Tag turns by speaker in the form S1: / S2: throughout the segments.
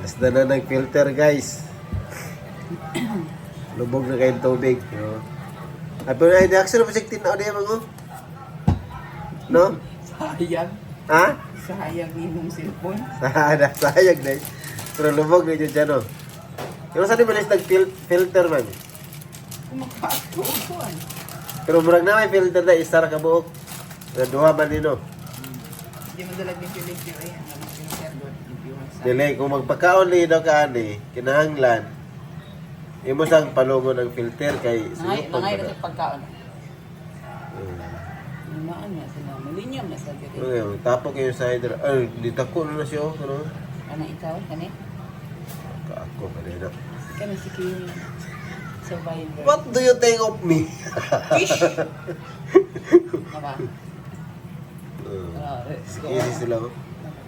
S1: Basta na nag-filter guys. Lubog na kayong tubig. No? Pero ay, actually, pasiktin na ako mga. No?
S2: Sayang.
S1: Ha?
S2: Sayang yung cellphone.
S1: Sayang na. Pero lubog na yun dyan, no? Yung saan yung malis nag-filter man?
S2: Kumakaatuan.
S1: Pero murag na may filter na, isar ka buok. Duha man din, no?
S2: Hindi mo dalag yung filter. Ayan, ang filter doon.
S1: Dili, kung magpakaon li daw ka ani, kinahanglan. Imo sang palungon ang filter kay
S2: Nangay na sa pagkaon. Lumaan na sila. Malinyam na sa gari.
S1: Okay, tapok kayo sa hydra. Ay, ditako na siya, ano?
S2: Ano ikaw? Kani?
S1: Kaako pa rin na.
S2: Kani si Kim. Survivor.
S1: What do you think of me?
S2: Fish! Aba?
S1: Easy sila, oh.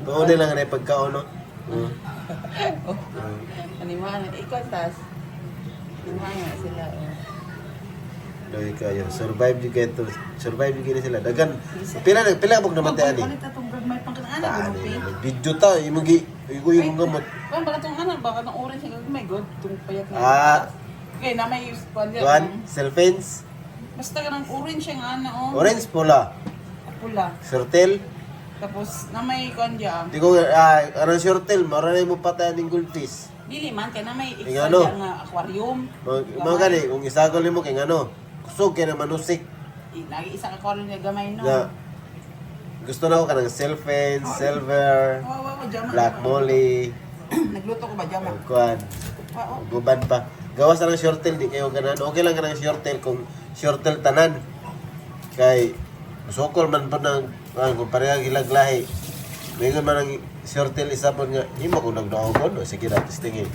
S1: Tuon lang na yung pagkaon, no?
S2: Animaan. Ikaw tas. Animaan nga sila.
S1: Dahil kayo, survive yung kayo. Survive yung kayo sila. Dagan, pila abog naman tayo, ani?
S2: Palit atong may pangkanaana.
S1: Video ta, yung gamot.
S2: Kung baka itong ano, baka itong orange yung my god, itong payat na. Okay, na may
S1: Juan, cellphones.
S2: Basta ka ng orange yung ano, oh.
S1: Orange, pula.
S2: Pula.
S1: Surtel.
S2: Tapos, na may kanya.
S1: Di ko, anong surtel, maranay mo patayan ng goldfish.
S2: Dili man, kaya na may
S1: Yung ano?
S2: nga aquarium.
S1: Mga gani, kung isagol mo kay ano, kusog kaya na manusik.
S2: Lagi isang aquarium na gamay no.
S1: Na, gusto na ko ka ng cellphone, silver,
S2: Jama.
S1: black molly,
S2: Nagluto ko ba, Jama?
S1: kuan,
S2: Oo.
S1: guban pa. Gawas na ng shortel, di kayo ganan. Okay lang ka ng shortel kung shortel tanan. Kay, sokol man pa ng, kung pareha gilaglahi. Mayroon man ang shortel isa po nga, hindi mo kung nagdaogon, o sige natin tingin.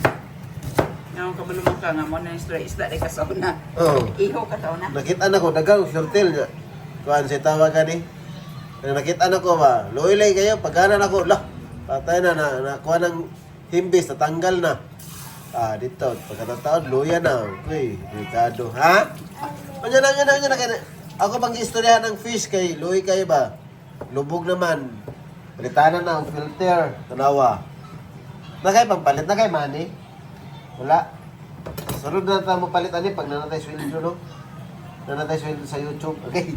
S2: Ngayon ka malumang ka nga mo na isda ay kasauna.
S1: Oo.
S2: Iho ka sauna.
S1: Nakita na ko, dagang shortel nga. Kuan, si tawag ka ni. Nakita na ko ba, loylay kayo, pagkanan ako, lah, patay na kuha ng himbis, natanggal na. Dito, pagkatataon, luya na. Uy, delikado. Ha? Kanya na. Ako bang istoryahan ng fish kay Louie kayo ba? Lubog naman. Palitanan na ang filter. Tanawa. Na kayo pampalit? Na kayo mani? Wala. Sunod na tayo palitan ni pag nanatay sweldo, no? Nanatay sweldo sa YouTube. Okay.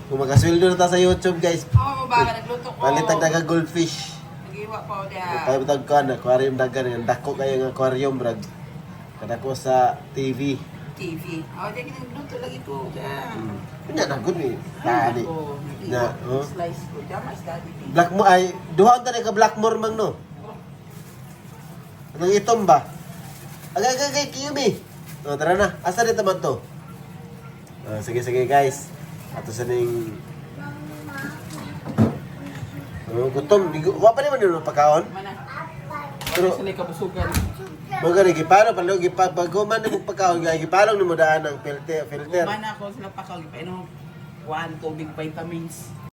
S1: Kung magkasweldo na tayo sa YouTube, guys.
S2: Oo, baka nagluto ko.
S1: Palitag na ka goldfish.
S2: Nagiwa pa o diya.
S1: Tayo bitag ko na, aquarium dagan. Ang dako kayo ng aquarium, brad. Kadako sa TV.
S2: TV. O, diya nagluto lagi ko.
S1: Kanya na good eh. Tani. Na, oh.
S2: Slice ko. Jama, study.
S1: Blackmore ay duha ta ka Blackmore mang no. Anong itom ba? Agay kiyumi. Tara na. Asa dito man to? Sige guys. Ato sa ning gutom. Wa pa naman yung pagkaon.
S2: Mana?
S1: Pero
S2: Sila kabusugan.
S1: mo gani gipalo pala gipapaguman mo pagkaon gay gipalong nimo daan ang filter.
S2: Mana ako sila pakaw. Painom. 1 tubig vitamins.